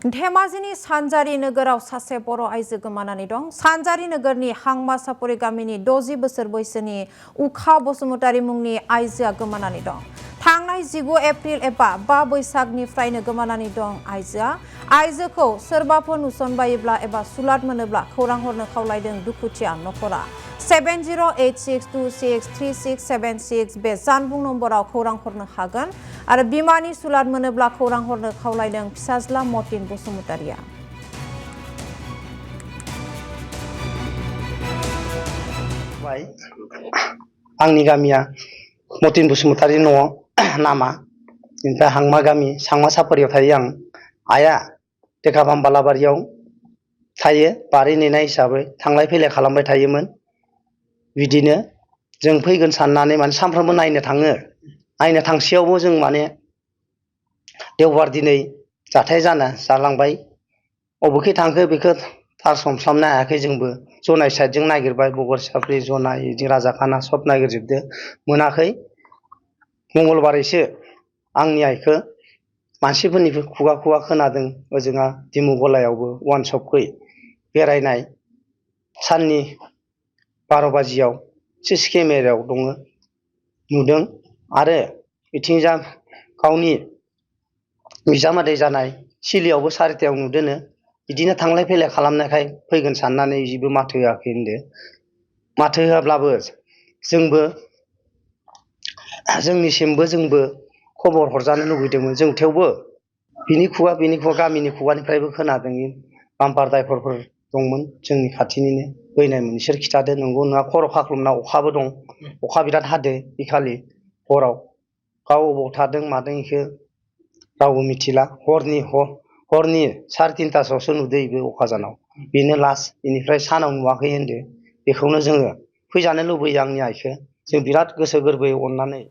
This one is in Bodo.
धेमाजिनि सानजारि नोगोराव सासे बर' आइजो गोमानानै दं। सानजारि नोगोरनि हांमा सापरि गामिनि 60 बोसोर बैसोनि उखा बसुमतारी मुंनि आइजोआ गोमानानै दं। थांनाय 19 एप्रिल एबा 5 बैसागनिफ्रायनो गोमानानै दं आइजोआ। आइजोखौ सोरबाफोर नुसनबायोब्ला एबा सुलाद मोनोब्ला खौरां हरनो खावलायदों दुखुथिया नखरा। 7086263676 बे जानबुं नम्बराव खौरां हरनो हागोन आरो बिमानि सुलाद मोनोब्ला खौरां हरनो खावलायदों फिसाज्ला मतिन बसुमतारीया। आंनि गामिया मतिन बसुमतारी न' नामा ओमफ्राय हांमा गामि सांमा सापरियाव थायो आं। आइया देखाफाम बालाबारियाव थायो। बारि नेनाय हिसाबै थांलाय फैलाय खालामबाय थायोमोन। बिदिनो जों फैगोन साननानै माने सानफ्रामबो नायनो थाङो। नायनो थांसेयावबो जों माने देवबार दिनै जाथाय जालांबाय। अबेखै थांखो बेखौ थार हमस्लाबनो हायाखै जोंबो। जनाय साइडजों नागिरबाय बगर साफ्रि जनाय बिदि राजाखाना सब नागिरजोबदो मोनाखै। मंगलबारैसो आंनि आइखौ मानसिफोरनिफ्राय खुगा खुगा खोनादों। ओजोंहा दिमु गलायावबो वान सपखै बेरायनाय साननि 12 बाजियाव सिसि केमेरायाव दङ नुदों। आरो बिथिंजा गावनि बिजामादै जानाय सिलियावबो 4टायाव नुदोनो। बिदिनो थांलाय फैलाय खालामनायखाय फैगोन साननानै जेबो माथो होआखै होनदो। माथो होआब्लाबो जोंनिसिमबो जोंबो खबर हरजानो लुबैदोंमोन। जों थेवबो बिनि खुगा गामिनि खुगानिफ्रायबो खोनादों। बाम्पार ड्राइभारफोर दंमोन जोंनि खाथिनिनो बैनायमोन। बिसोर खिथादो नंगौ नङा। खर' खाख्लुमना अखाबो दं। अखा बिराद हादो इखालि हराव। गाव अबाव थादों मादों इखो रावबो मिथिला। हरनि 3:30सोआवसो नुदो इबो अखाजानाव। बेनो लास्ट। बेनिफ्राय सानाव नुवाखै होनदो। बेखौनो जोङो फैजानो लुबैयो आंनि आइखौ। जों बिराद गोसो गोरबोयै अननानै